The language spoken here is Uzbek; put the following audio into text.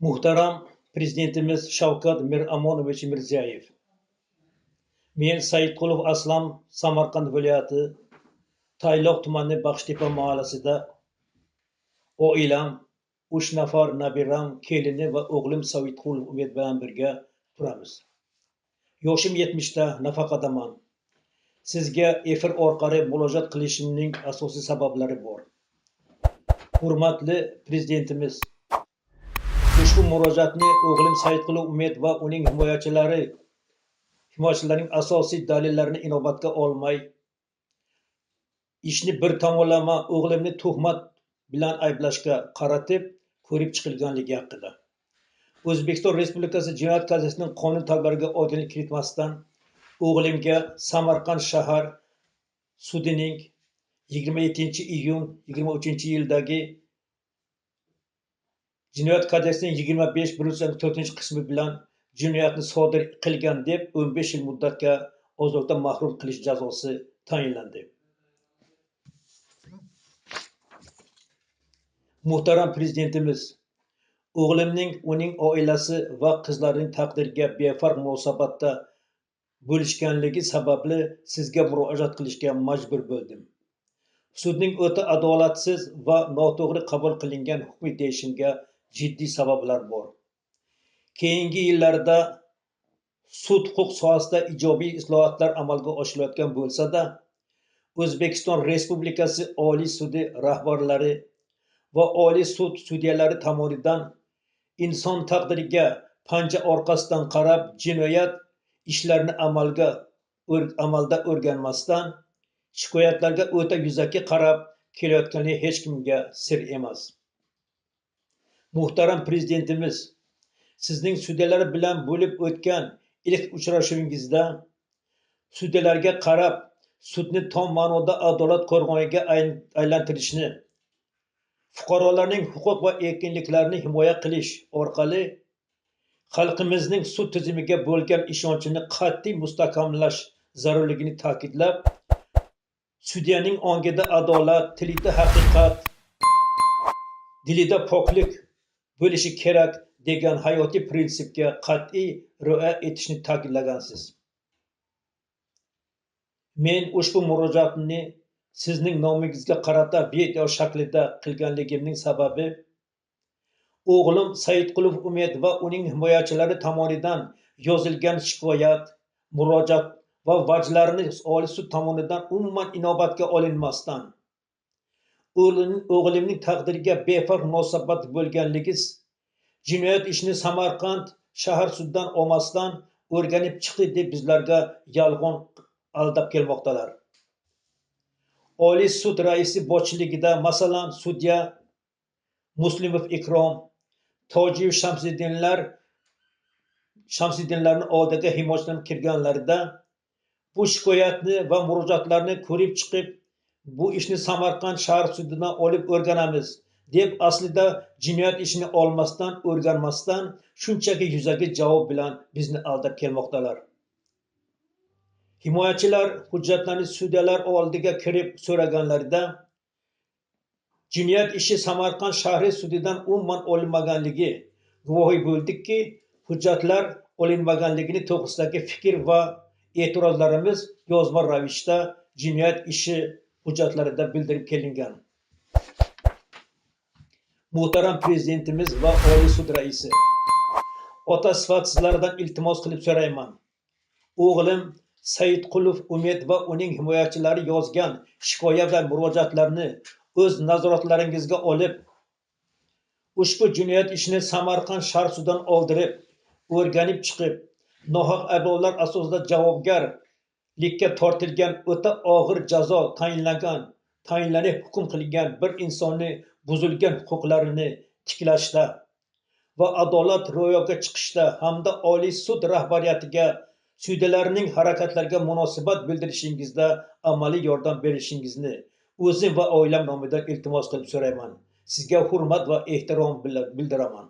Muhtaram Prezidentimiz Shavkat Miromonovich Mirziyoyev. Men Saidqulov Aslam, Samarqand viloyati Tayloq tumani Baxshtepa mahallasida oilam, 3 nafar nabiram, kelini va o'g'lim Saidqulov Umid bilan birga turamiz. Yoshim 70 da, nafaqadaman. Sizga efir orqali murojaat qilishimning asosiy sabablari bor. Hurmatli Prezidentimiz, ushbu murojaatni o'g'lim Saidqulov Umid va uning himoyachilarining asosiy dalillarini inobatga olmay, ishni bir tomonlama o'g'limni tuhmat bilan ayblashga qaratib ko'rib chiqilganligi haqida. O'zbekiston Respublikasi Jinoyat kodeksining qonun talablariga oydinlik kiritmasdan o'g'limga Samarqand shahar sudining 27 iyun 23 yildagi Jinoyat kodeksining 25 104 qismi bilan jinoyatni sodir qilgan deb 15 yil muddatga ozodlikdan mahrum qilish jazosi tayinlandi. Muhtaram Prezidentimiz, o'g'limning, uning oilasi va qizlarining taqdiriga befarq munosabatda bo'lishganligi sababli sizga murojaat qilishga majbur bo'ldim. Sudning o'ta adolatsiz va noto'g'ri qabul qilingan hukmi deyishimga jiddiy sabablar bor. Keyingi yillarda sud huquq sohasida ijobiy islohotlar amalga oshirilayotgan bo'lsa-da, O'zbekiston Respublikasi Oliy sudi rahbarlari va Oliy sud sudyalari tomonidan inson taqdiriga panja orqasidan qarab jinoyat ishlarini amalda o'rganmasdan shikoyatlarga o'ta yuzaki qarab kelayotgani hech kimga sir emas. Muhtaram Prezidentimiz, sizning sudyalar bilan bo'lib o'tgan ilk uchrashuvingizda sudyalarga qarab sudni tom ma'noda adolat qo'rg'oniga aylantirishni, fuqarolarning huquq va erkinliklarini himoya qilish orqali xalqimizning sud tizimiga bo'lgan ishonchini qat'iy mustahkamlash zarurligini ta'kidlab, sudyaning ongida adolat, tilida haqiqat, dilida poklik bo'lishi kerak degan hayotiy prinsipga qat'iy rioya etishni ta'kidlagansiz. Men ushbu murojaatni sizning nomingizga qarata video shaklida qilganligimning sababi o'g'lim Saidqulov Umid va uning himoyachilari tomonidan yozilgan shikoyat, murojaat va vajlarni Oliy sud tomonidan umuman inobatga olinmasdan, o'g'limning taqdiriga befarq munosabat bo'lganligi, jinoyat ishini Samarqand shahar sudidan olmasdan o'rganib chiqdi deb bizlarga yolg'on aldab kelmoqdalar. Oliy sud raisi boshchiligida, masalan, sudya Muslimov Ikrom, Tojiyev Shamsiddinlarni oldiga himoyachilar kirganlarida bu shikoyatni va murojaatlarni ko'rib chiqib, bu ishni Samarqand shahar sudidan olib o'rganamiz deb aslida jinoyat ishini olmasdan, o'rganmasdan shunchaki yuzaki javob bilan bizni aldab kelmoqdalar. Himoyachilar hujjatlarni sudyalar oldiga kirib so'raganlarida jinoyat ishi Samarqand shahri sudidan umuman olinmaganligi guvohi bo'ldikki, hujjatlar olinmaganligini to'g'risidagi fikr va e'tirozlarimiz yozma ravishda jinoyat ishi hujjatlarida bildirib kelingan. Muhtaram Prezidentimiz va Oliy sud raisi, ota sifatida sizlardan iltimos qilib so'rayman. O'g'lim Saidqulov Umid va uning himoyachilari yozgan shikoyat va murojaatlarni o'z nazoratlaringizga olib, ushbu jinoyat ishini Samarqand shahar sudidan oldirib, o'rganib chiqib, nohaq ayblovlar asosida javobgarlikka tortilgan, o'ta og'ir jazo tayinlanib hukm qilingan bir insonni buzilgan huquqlarini tiklashda va adolat ro'yobga chiqishda hamda Oliy sud rahbariyatiga sudyalarning harakatlariga munosabat bildirishingizda amaliy yordam berishingizni o'zim va oilam nomidan iltimos qilib so'rayman. Sizga hurmat va ehtirom bildiraman.